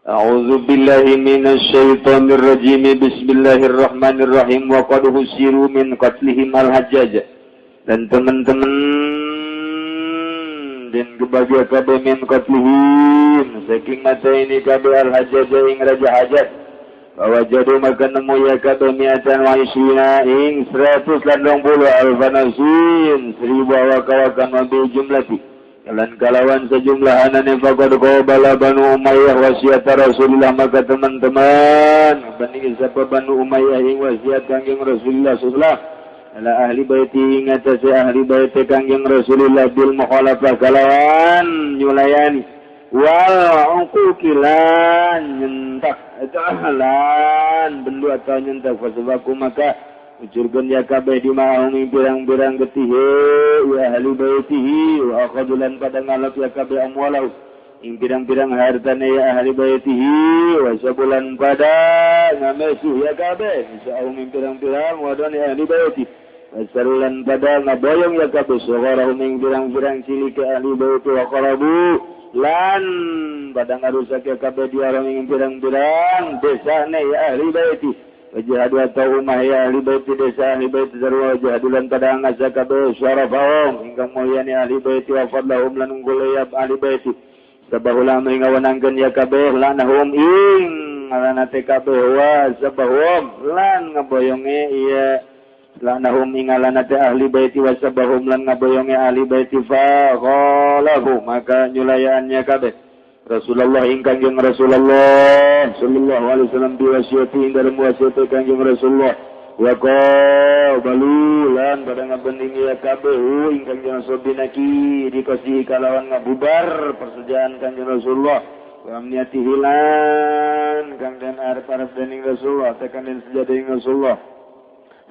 أعوذ بالله من الشيطان الرجيم. بسم الله الرحمن الرحيم. وقد حوصروا من قتلهم الحجاج. Dan teman-teman dan kebahagia kabeh من قتلهم saking mateni kabeh الحجاج ing raja Hajjaj. فوجدوا maka nemu ya kabeh 220 ing 120 ألف نفس 1000 awak-awakan وبالجملة lan kalawan sejumlah anane فقد قابل بنو أمية وصية رسول الله. Maka teman-teman banding siapa Banu Umayyah ing wasiat Kangjeng Rasulullah sallallahu على أهل بيته ing atase ahli bait Kangjeng Rasulullah بالمخالفة kalawan nyulayani والعقوق lan nyentak lan bendu atau nyentak. فسفكوا maka ucurkeun ya kabeh دماءهم ing pirang-pirang getihe ya ahli baitihi وأخذوا lan pada ngalap ya kabeh أموالهم ing pirang-pirang hartane ya ahli baitihi وسبوا lan pada ngamesuh ya kabeh نساءهم ing pirang-pirang wadon ya ahli baiti واشتروا lan pada ngaboyong ya kabeh صغارهم ing pirang-pirang cilik ahli baiti وخربوا lan pada ngarusak ya kabeh ديارهم ing pirang-pirang desane ya ahli baiti وجحدوا atau umah ya ahli bait desa ahli bait sarwa وجحدوا lan pada ngasa kabeh شرفهم ingkang mulyane ahli bait وفضلهم lan unggul ya ahli bait. سبحوا lan ngawenangkeun ya kabeh لعنهم ing ngalanate kabeh وسبهم lan ngaboyonge iya لعنهم ing ngalanate ahli bait وسبهم lan ngaboyonge ahli bait. فخالفوا maka nyulayaannya kabeh Rasulullah ing Kangjeng Rasulullah sallallahu alaihi wasallam بوصيته ing dalam wasiat Kangjeng Rasulullah وقابلوا lan pada ngabending ya kabeh ing Kangjeng Rasul بنقيض قصده kalawan ngabubar persediaan Kangjeng Rasulullah وأمنيته lan kang den arep-arep dening Rasulullah tekan den sejadah Rasulullah.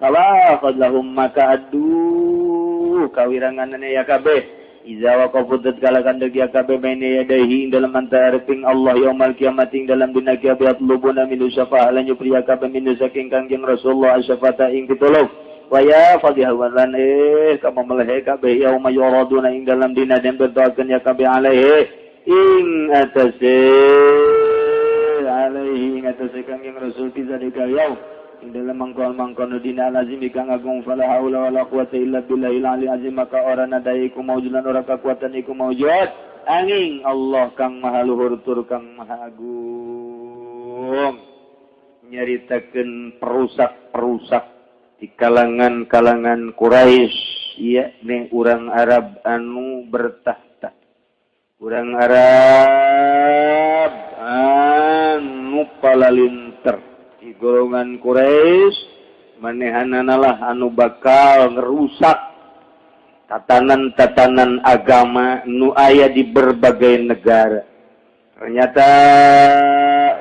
Salah lahum maka aduh kawiranganane ya kabeh إذا وقفوا tatkala kandeg ya kabeh بين يديه dalam antaraping Allah يوم القيامة dalam dina kiamat يطلبون منه الشفاعة lan nyupri ya kabeh منه saking Kangjeng Rasulullah الشفاعة ing pitulung. ويا فضيحة lan kamu melehe kabeh يوم يعرضون ing dalam dina den bentoakeun ya kabeh عليه ing atase عليه ing atase Kangjeng Rasul في ذلك اليوم ing dalam mangkon-mangkon dina العظيم kang agung. فلا حول ولا قوة إلا بالله العلي العظيم. Maka ora nadaya iku maujud lan ora kekuatan iku maujud angin Allah kang maha luhur tur kang maha agung. Nyaritakeun perusak-perusak di kalangan-kalangan Quraisy iya nih, urang Arab anu bertahta, urang Arab anu palalinter di golongan Quraisy, manehananalah anu bakal ngerusak tatanan-tatanan agama nu aya di berbagai negara. Ternyata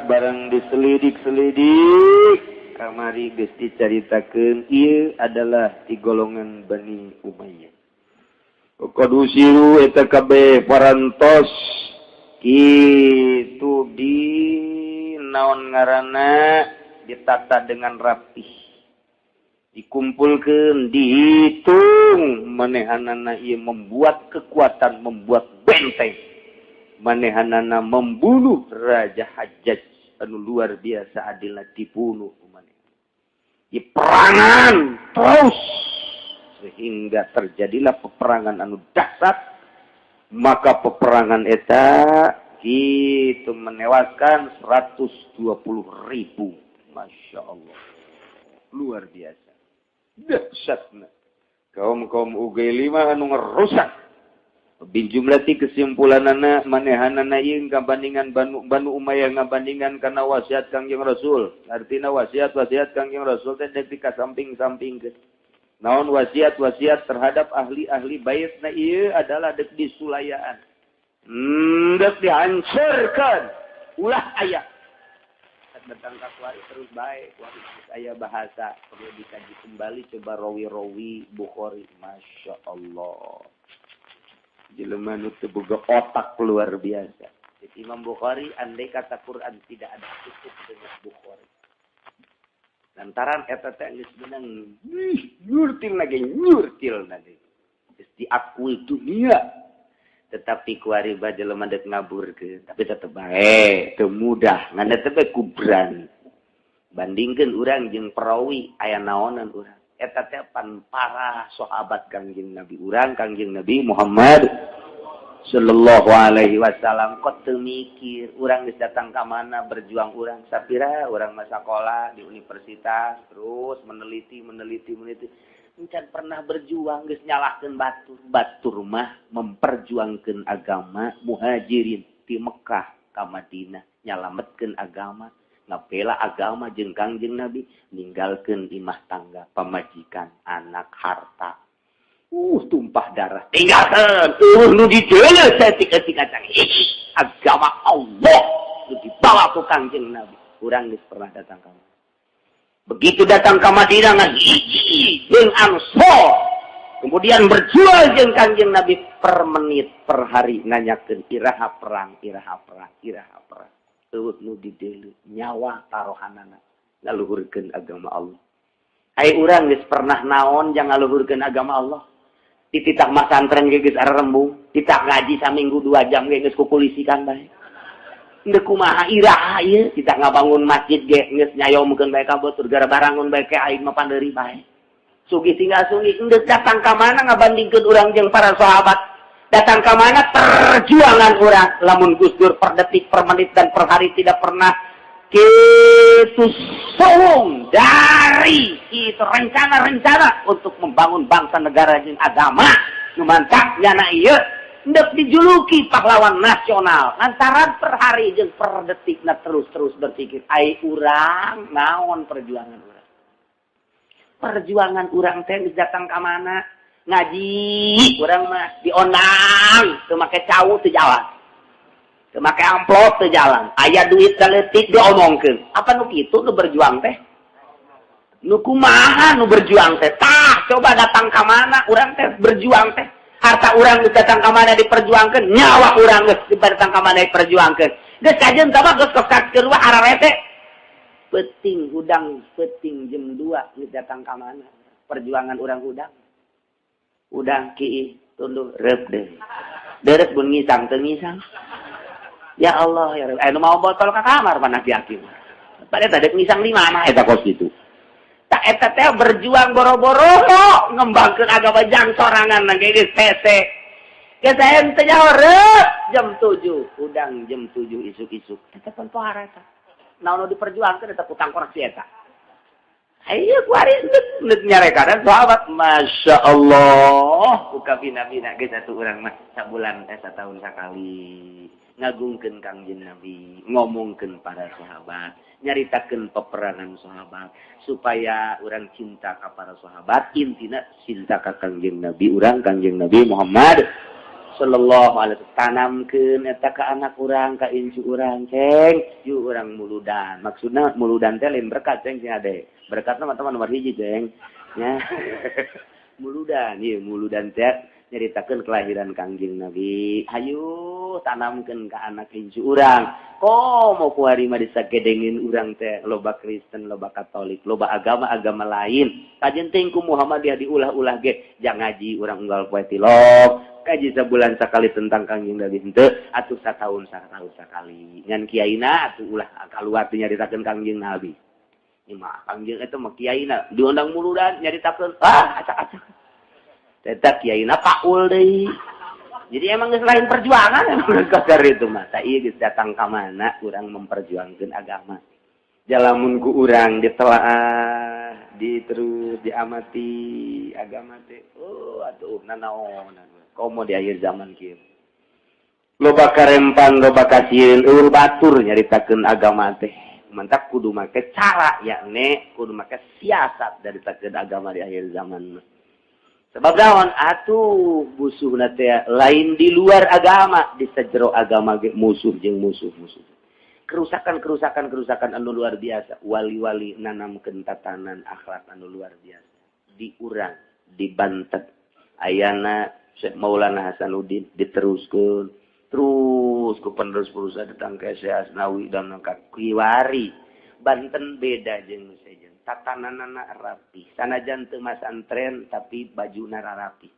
barang diselidik-selidik kamari geus dicaritakeun ieu adalah di golongan Bani Umayyah. وقد حوصروا eta kabeh parantos kitu di naon ngaranna ditata dengan rapih, dikumpulkan, dihitung manehanana ieu membuat kekuatan, membuat benteng. Manehanana membunuh Raja Hajjaj anu luar biasa adilna, dibunuh maneh di perangan terus sehingga terjadilah peperangan anu dahsyat. Maka peperangan eta itu menewaskan 120 ribu. Masya Allah, luar biasa dahsyatna kaum kaum Ugaili mah anu ngerusak. بالجملة kesimpulanana manehanana ieu ngabandingan Banu Banu Umayyah ngabandingan kana wasiat Kangjeng Rasul. Artina wasiat wasiat Kangjeng Rasul teh dek dikasamping-sampingkeun. Naon wasiat wasiat terhadap ahli-ahli bait na ieu adalah dek disulayaan. Dek dihancurkan. Ulah aya datang ka kuari terus baik kuari aya bahasa perlu dikaji kembali. Coba rawi-rawi Bukhari, Masya Allah, jelema nu teu boga otak luar biasa. Jadi Imam Bukhari, andai kata Quran tidak ada, cukup dengan Bukhari. Lantaran eta teh geus beunang nyurtil lagi, nyurtil lagi. Geus diakui dunia. Tetapi kuari ba jelema deuk ngaburkeun, tapi tetep bae teu mudah ngan teh bae ku berani. Bandingkeun urang jeung perawi aya naonan urang. Eta teh pan para sahabat Kangjeng Nabi urang, Kangjeng Nabi Muhammad sallallahu alaihi wasallam. Kok teu mikir urang geus datang ka mana berjuang urang? Sapira urang mah sakola di universitas terus meneliti, meneliti, meneliti, encan pernah berjuang. Geus nyalahkeun batur, batur mah memperjuangkeun agama. Muhajirin di Mekah ka Madinah nyalametkeun agama, ngabela agama jeung Kangjeng Nabi, ninggalkeun imah tangga, pamajikan, anak, harta, tumpah darah tinggalkeun, nu dijeuleuh saeutik-eutik kacang agama Allah nu dibawa ku Kangjeng Nabi. Urang geus pernah datang ka, begitu datang ke Madinah ngahiji jeung Ansor, kemudian berjuang jeung Kangjeng Nabi, per menit per hari nanyakeun iraha perang, iraha perang, iraha perang. Eueuh nu dideuleu, nyawa tarohanana ngaluhurkeun agama Allah. Ai urang geus pernah naon jang ngaluhurkeun agama Allah? Dititah masantren ge geus arembung, titah ngaji saminggu 2 jam ge geus kukulisikan bae. Ndek kumaha, iraha ieu? Kita ngabangun masjid ge geus nyayomkeun bae ka batur, gara barangun bae ke aing mah pandeuri bae. Sugih tinggal sugih. Ndek datang ka mana ngabandingkeun urang jeung para sahabat? Datang ka mana perjuangan urang lamun Gus Dur per detik, per menit, dan per hari tidak pernah kitu sohong dari itu rencana-rencana untuk membangun bangsa, negara, dan agama? Nu mantak nyana ieu ndek dijuluki pahlawan nasional lantaran per hari jeung per detikna terus-terus berpikir. Ai urang naon perjuangan urang? Perjuangan urang teh geus datang ka mana? Ngaji urang mah diondang, teu make cau teu jalan, teu make amplop teu jalan, aya duit leutik diomongkeun. Apa nu kitu nu berjuang teh? Nu kumaha nu berjuang teh? Tah, coba datang ka mana urang teh berjuang teh? Harta urang geus datang ka mana diperjuangkeun, nyawa urang geus datang ka mana diperjuangkeun. Geus kajeun tah geus kos kedua ararete penting hudang penting jam 2, geus datang ka mana perjuangan urang? Hudang hudang ki tunduh reup deh deres bun ngisang teu ngisang. Ya Allah ya Rabb, nu mau botol ka kamar mana yakin pada tadi ngisang di mana eta kos gitu. Tak eta teh berjuang boro-boro ngembangkeun agama jang sorangan nang geus hese. Geus teh nyaho jam 7, udang jam 7 isuk-isuk. Eta pan pohara eta. Naon nu diperjuangkeun eta kutang koreksi eta? Ayo kuari ndek nyarekan sahabat, Masya Allah. Buka bina-bina geus atuh urang mah sabulan eh satahun sakali ngagungkeun Kangjeng Nabi, ngomongkeun para sahabat, nyaritakeun peperangan sahabat supaya orang cinta ka para sahabat, intina cinta ka Kangjeng Nabi urang, Kangjeng Nabi Muhammad sallallahu alaihi wasallam. Tanamkeun eta ka anak urang, ka incu urang, ceng ju urang muludan. Maksudna muludan teh lain berkat, ceng, sing ade berkatna mah teman nomor hiji, ceng, nya. Muludan ieu, muludan teh nyaritakeun kelahiran Kangjeng Nabi. Hayu tanamkeun ka anak incu urang. Komo kuari mah disagedengin urang teh loba Kristen, loba Katolik, loba agama-agama lain. Kajen teh ku Muhammadiyah diulah-ulah ge jang ngaji urang unggal poe tilok, kaji sebulan sekali tentang Kangjeng Nabi henteu atuh satahun satahun sekali. Ngan kiaina atuh ulah kaluar teu nyaritakeun Kangjeng Nabi. Ini mah Kangjeng eta mah kiaina diundang muludan nyaritakeun, ah, acak-acak. Eta kiaina paul deui. Jadi emang geus lain perjuangan emang kakar itu mah. Tak ieu geus datang ka mana urang memperjuangkeun agama? Jalamun ku urang ditelaah, di terus diamati agama teh. Oh, atuh nanaonan. Komo di akhir zaman kieu. Loba karempan, loba kasieun, euweuh batur nyaritakeun agama teh. Mantak kudu make cara, yakni kudu make siasat dari agama di akhir zaman mah. Sebab naon atuh musuh teh lain di luar agama, di sejero agama ge musuh jeung musuh-musuh. Kerusakan kerusakan kerusakan anu luar biasa. Wali-wali nanamkeun tatanan akhlak anu luar biasa. Diurang, dibantet. Ayana Syekh Maulana Hasanuddin diteruskeun terus ke penerus perusahaan datang ke Syekh Asnawi dan ka kiwari. Banten beda jeung sejen, tatananana rapi, sanajan teu masantren tapi bajuna rapi.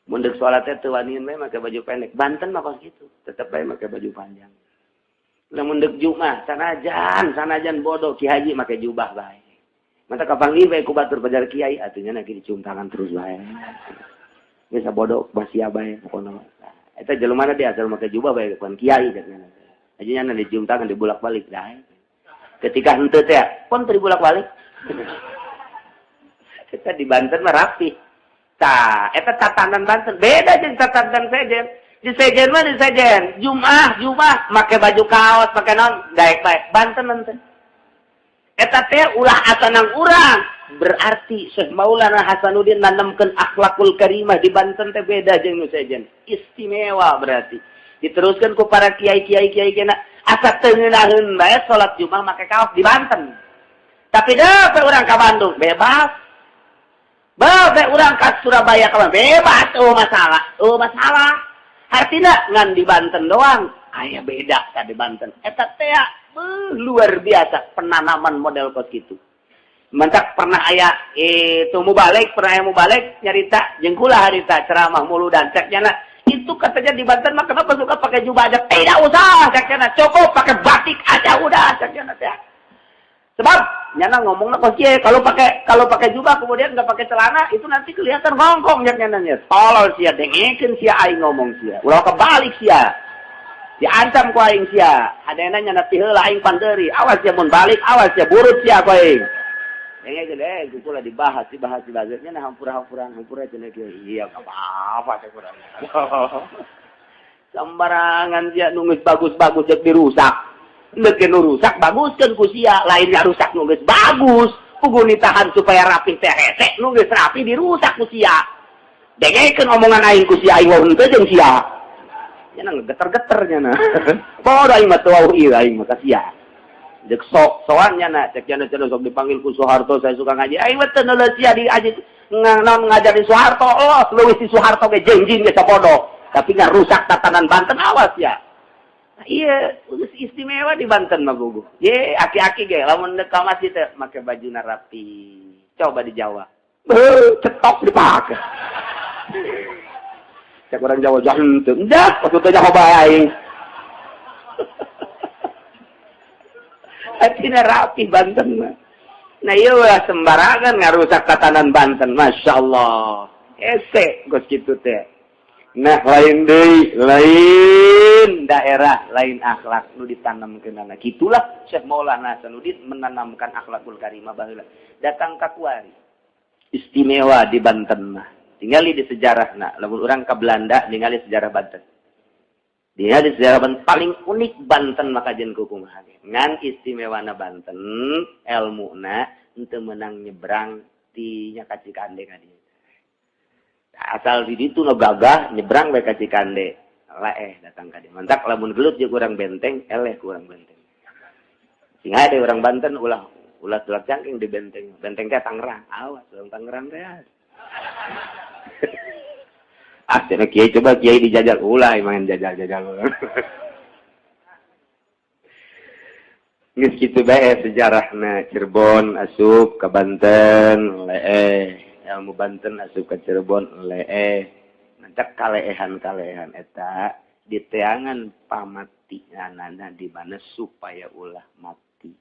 Mun deuk salat teh teu wanian bae make baju pendek. Banten mah kos kitu, tetep bae make baju panjang. Lamun deuk Jumat sanajan sanajan bodoh Ki Haji make jubah bae. Mata kapanggih bae ku batur pajar kiai atuh nya dicium tangan terus bae. Geus bodoh basia bae pokona. Eta jelema dia asal make jubah bae bukan kiai katanya. Aja nya dicium tangan dibulak-balik dah. Ketika henteu teh pon teu dibulak-balik. Eta di Banten mah rapi. Tah, eta tatanan Banten beda jeung tatanan sejen. Di sejen mah di sejen, Jumat, Jumat make baju kaos, make naon, daek bae. Banten henteu. Eta teh ulah asanang urang. Berarti Syekh Maulana Hasanuddin nanamkeun akhlakul karimah di Banten teh beda jeung nu sejen. Istimewa berarti. Diteruskan ku para kiai-kiai kiai kena asa teu ngeunaheun bae salat Jumat make kaos di Banten. Tapi deh urang ka Bandung bebas. Bae urang ka Surabaya ka bebas, oh masalah. Oh masalah. Artinya ngan di Banten doang aya beda ka di Banten. Eta teh luar biasa penanaman model kos gitu. Mentak pernah aya itu mubalig, pernah aya mubalig nyarita jeung kula harita ceramah muludan cek nyana itu katanya di Banten mah kenapa suka pakai jubah aja? Tidak usah cek nyana, cukup pakai batik aja udah cek nyana teh. Sebab nyana ngomongna kos kieu, kalau pakai jubah kemudian nggak pakai celana itu nanti kelihatan ngongkong cek nyana nya. Tolol sia, dengekeun sia aing ngomong sia. Ulah kebalik sia. Diancam ku aing sia. Hadena nyana tiheula aing pandeuri. Awas sia mun balik, awas sia burut sia ku aing. Dengekeun ku kula dibahas dibahas dibahas nya hampura-hampuran hampura cenah kieu. Iya enggak apa-apa teh kurang. Sembarangan sia nu geus bagus-bagus jeung dirusak. Neuk nu rusak baguskeun ku sia, lainnya rusak nu geus bagus. Kudu ditahan supaya rapi teh hese, nu geus rapi dirusak ku sia. Dengekeun omongan aing ku sia, aing wau henteu jeung sia. Nya geter-geter nya na. Bodoh aing mah teu wau ieu aing mah ka sia. Dek sok soan nya na cek nya cenah sok dipanggil ku Soeharto saya suka ngaji. Aing mah teu neuleut sia di aji naon ngajar di Soeharto. Oh, leuwih si Soeharto ge jengjing ge sabodoh. Tapi ngarusak tatanan Banten awas ya. Nah, iya, geus istimewa di Banten mah gugu. Ye, aki-aki ge lamun deuk ka masjid teh make bajuna rapi. Coba di Jawa. Beuh, cetok dipake. Cek orang Jawa jangan teu. Enggak, waktu teh nyaho bae aing. Artinya rapi Banten mah. Nah iya ulah sembarangan ngarusak tatanan Banten, Masya Allah. Ese gos kitu teh. Nah lain deui, lain daerah, lain akhlak nu ditanamkeun. Gitulah Syekh Maulana Hasanuddin menanamkan akhlakul karimah baheula. Datang ka kuari. Istimewa di Banten mah. Tingali di sejarahna, lamun urang ka Belanda ningali sejarah Banten. Ningali sejarah Banten paling unik Banten maka jeung kumaha ge. Ngan istimewana Banten elmuna henteu meunang nyebrang ti nya ka Cikande ka dieu. Asal di ditu nu gagah nyebrang we ka Cikande. Laeh datang ka dieu. Mantak lamun gelut jeung urang benteng, eleh ku urang benteng. Sing ade urang Banten ulah ulah tulak cangking di benteng. Benteng teh Tangerang. Awas urang Tangerang teh. Ah, cenah kiai coba kiai dijajal ulah emang jajal-jajal. Geus kitu bae sejarahna Cirebon asup ka Banten leeh, ilmu Banten asup ka Cirebon leeh. Mancak kaleehan-kaleehan eta diteangan pamatianana di mana supaya ulah mati.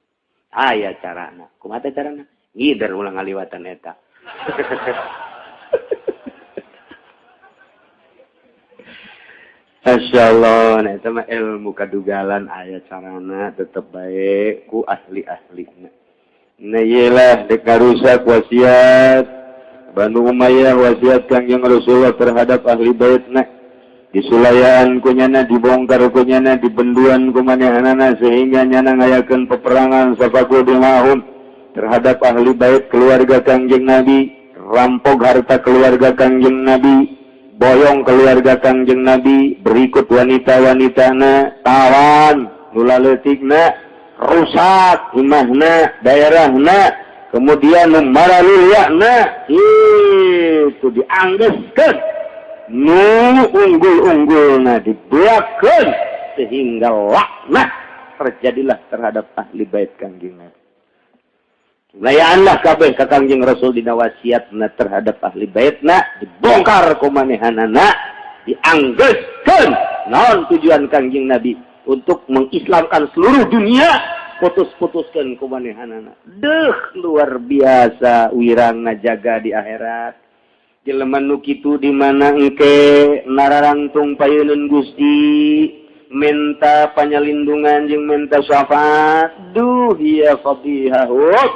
Aya carana. Kumaha teh carana? Ngider ulah ngaliwatan eta. Masya Allah, nah itu mah ilmu kadugalan aya carana tetep baik ku ahli-ahlina. Nah iyalah dek ngarusak wasiat Banu Umayyah, wasiat Kangjeng Rasulullah terhadap ahli baitna. Disulayaan ku nyana, dibongkar ku nyana, dibenduan ku manehanana sehingga nyana ngayakeun peperangan safaku dimahum terhadap ahli bait keluarga Kangjeng Nabi, rampok harta keluarga Kangjeng Nabi, boyong keluarga Kangjeng Nabi, berikut wanita-wanitana, tawan, nula leutikna, rusak imahna, daerahna, kemudian maraluyana, itu dianggeskeun, nu unggul-unggulna dibeakeun sehingga laknat terjadilah terhadap ahli bait Kangjeng Nabi. Layanlah kabeh ka Kangjeng Rasul dina wasiatna terhadap ahli baitna, dibongkar ku manehanana, dianggeuskeun. Naon tujuan Kangjeng Nabi untuk mengislamkan seluruh dunia? Putus-putuskeun ku manehanana. Deuh, luar biasa wirangna jaga di akhirat. Jelema nu kitu di mana engke nararangtung payeuneun Gusti, menta panyalindungan jeung menta syafaat. Duh ya fadihahum,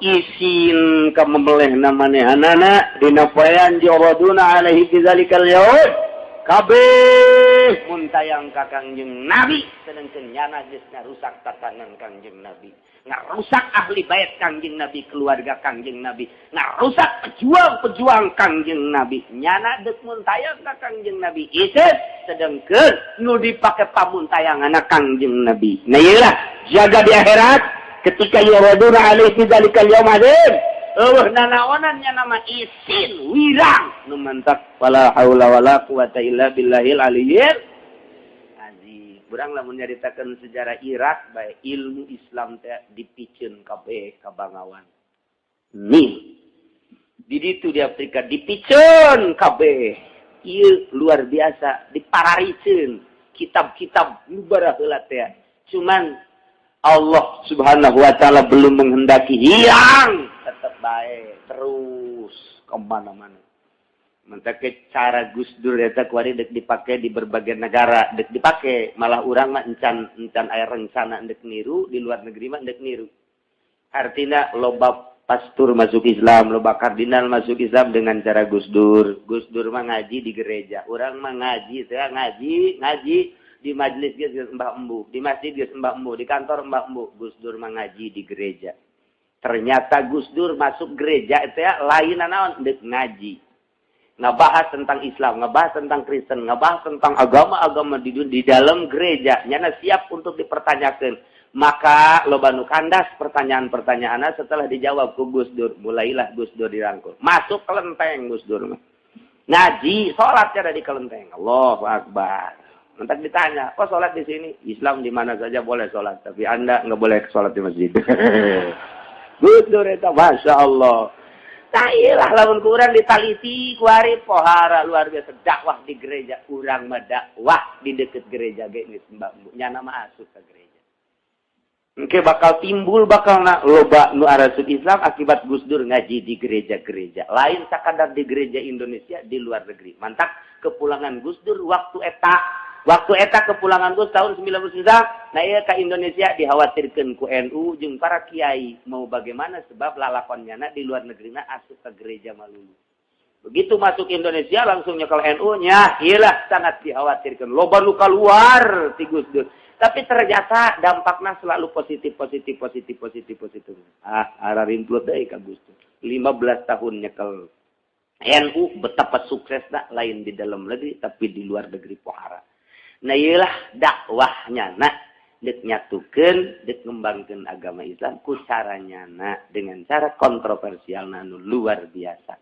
isin ka memelehna manehanana dina poean yu'raduna alaihi fi zalikal yaum. Kabeh muntayang ka Kangjeng Nabi, sedangkeun nyana geus ngarusak tatanan Kangjeng Nabi, ngarusak ahli bait Kangjeng Nabi, keluarga Kangjeng Nabi, ngarusak pejuang-pejuang Kangjeng Nabi. Nyana deuk muntayang ka Kangjeng Nabi isin, sedangkeun nu dipake pamuntayanganna Kangjeng Nabi. Nah, ieu jaga di akhirat ketika yuraduna alaihi fi dzalikal yaum azim. Eueuh nanaonan nya nama isin wirang nu mantak, wala haula wala quwata illa billahil aliyyil azim. Urang lamun nyaritakeun sejarah Irak bae, ilmu Islam teh dipiceun kabeh ka Bangawan nih. Di ditu di Afrika dipiceun kabeh. Ieu luar biasa, diparariceun kitab-kitab nu baraheula teh. Cuman Allah Subhanahu wa Ta'ala belum menghendaki hilang, tetap baik terus kemana-mana. Mentake cara Gus Dur eta kuari dek dipake di berbagai negara, dek dipake. Malah urang mah encan encan aya rencana dek niru, di luar negeri mah dek niru. Artinya loba pastur masuk Islam, loba kardinal masuk Islam dengan cara Gus Dur. Gus Dur mah ngaji di gereja, urang mah ngaji, saya ngaji, ngaji di majelis geus Mbah Embu, di masjid geus Mbah Embu, di kantor Mbah Embu. Gus Dur mah ngaji di gereja. Ternyata Gus Dur masuk gereja itu ya lain naon, dek ngaji. Ngebahas tentang Islam, ngebahas tentang Kristen, ngebahas tentang agama-agama di dunia, di dalam gereja. Nyana siap untuk dipertanyakan. Maka loba nu kandas pertanyaan-pertanyaan setelah dijawab ku Gus Dur, mulailah Gus Dur dirangkul. Masuk kelenteng Gus Dur mah. Ngaji, sholat ada di kelenteng. Allahu Akbar. Nanti ditanya, "Kok sholat di sini?" "Islam di mana saja boleh sholat, tapi Anda nggak boleh sholat di masjid." Gus Dur itu, Masya Allah. Tailah lamun kurang ditaliti kuari pohara luar biasa dakwah di gereja. Urang mah dakwah di deket gereja ge geus mbak nyana mah asup ke gereja. Engke bakal timbul, bakal na loba nu arasup Islam akibat Gus Dur ngaji di gereja-gereja. Lain sakadar di gereja Indonesia, di luar negeri. Mantap kepulangan Gus Dur waktu eta. Waktu eta kepulangan Gus tahun 99, nah iya ke Indonesia dikhawatirkan ku NU jeung para kiai mau bagaimana, sebab lalakonnya na di luar negeri na asup ke gereja malulu. Begitu masuk Indonesia langsung nyekel NU nya, iyalah sangat dikhawatirkan. Loba nu keluar ti Gus Dur. Tapi ternyata dampaknya selalu positif, positif, positif, positif, positif. Ah, arah rimplot deui ka Gus Dur. 15 tahun nyekel NU, betapa suksesna, lain di dalam negeri tapi di luar negeri pohara. Nah, iyalah dakwahnya nak dek nyatukeun, dek ngembangkeun agama Islam ku caranya na dengan cara kontroversial anu luar biasa.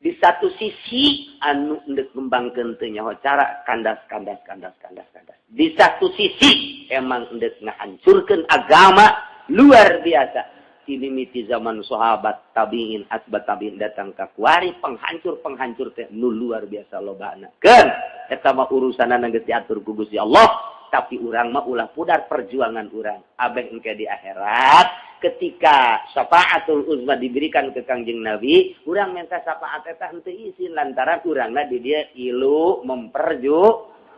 Di satu sisi anu dek ngembangkeun teu nyaho cara, kandas, kandas, kandas, kandas, kandas. Di satu sisi emang dek ngahancurkeun agama luar biasa. Mimiti zaman sahabat, tabiin, atba tabiin, datang ke kuari penghancur-penghancur teh nu luar biasa lobana. Keun eta mah urusanana geus diatur ku Gusti Allah, tapi urang mah ulah pudar perjuangan urang. Abeh engke di akhirat ketika syafaatul uzma diberikan ke Kangjeng Nabi, urang minta syafaat eta henteu izin lantaran urangna di dia ilu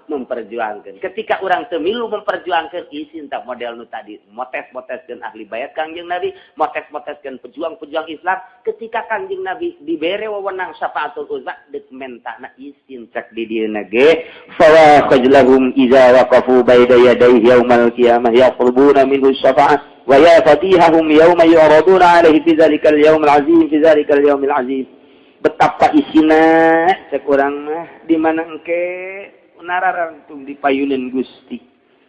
memperjuangkan. Ketika orang teu milu memperjuangkan, izin tak model nu tadi, motes-moteskeun ahli bait Kangjeng Nabi, motes-moteskeun pejuang-pejuang Islam, ketika Kangjeng Nabi dibere wewenang syafaatul uzma deuk mentana izin. Cek di dieu ge, fa khajlahum idza waqafu baina yadayhi yaumal qiyamah yaqrubuna minhu syafa'ah wa ya fadihahum yauma yu'raduna alaihi fi dzalikal yaumil azim, fi dzalikal yaumil azim. Betapa isina cek urang mah, di mana engke nararangtung dipayunin Gusti,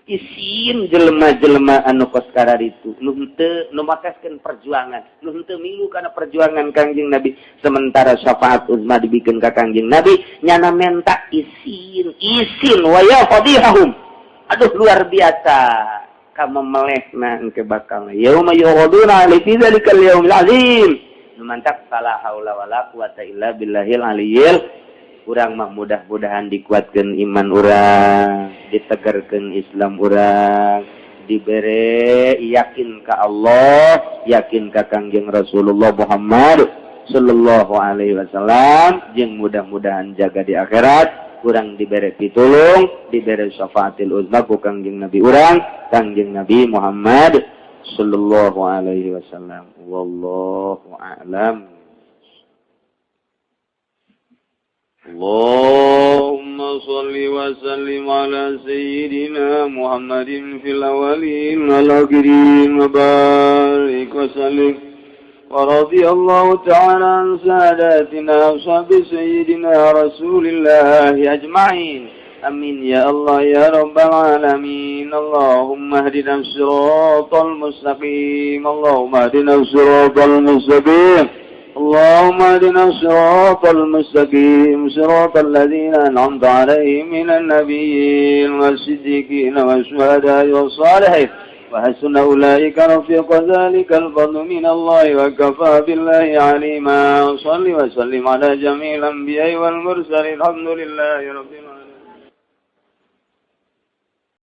isin jelema-jelema anu kos itu nu henteu nu makaskeun perjuangan, nu henteu milu kana perjuangan Kangjeng Nabi. Sementara syafaat uzma dibikeun ka Kangjeng Nabi, nyana menta isin, isin, wa ya fadihahum. Aduh, luar biasa. Kamemelehna engke bakal yauma yu'raduna alaihi fi dzalikal yaumil azim. Nu mantak fala haula wala quwata illa billahil aliyyil. Urang mah mudah-mudahan dikuatkeun iman urang, ditegarkeun Islam urang, dibere yakin ka Allah, yakin ka Kangjeng Rasulullah Muhammad sallallahu alaihi wasallam, jeung mudah-mudahan jaga di akhirat urang dibere pitulung, dibere syafaatil uzma ku Kangjeng Nabi urang, Kangjeng Nabi Muhammad sallallahu alaihi wasallam. Wallahu a'lam. Allahumma salli wa sallim ala sayyidina Muhammadin fil awwalin wal akhirin wa barik wa sallim. Wa radiyallahu ta'ala an sadatina ashabi sayyidina Rasulillahi ajma'in. Amin ya Allah ya rabbal alamin. Allahumma hdina siratal mustaqim. Allahumma hdina siratal mustaqim. اللهم اهدنا الصراط المستقيم صراط الذين أنعمت عليهم من النبيين والصديقين والشهداء والصالحين وحسن أولئك رفيقا ذلك الفضل من الله وكفى بالله عليما. صل وسلم على جميع الأنبياء والمرسلين. الحمد لله رب العالمين.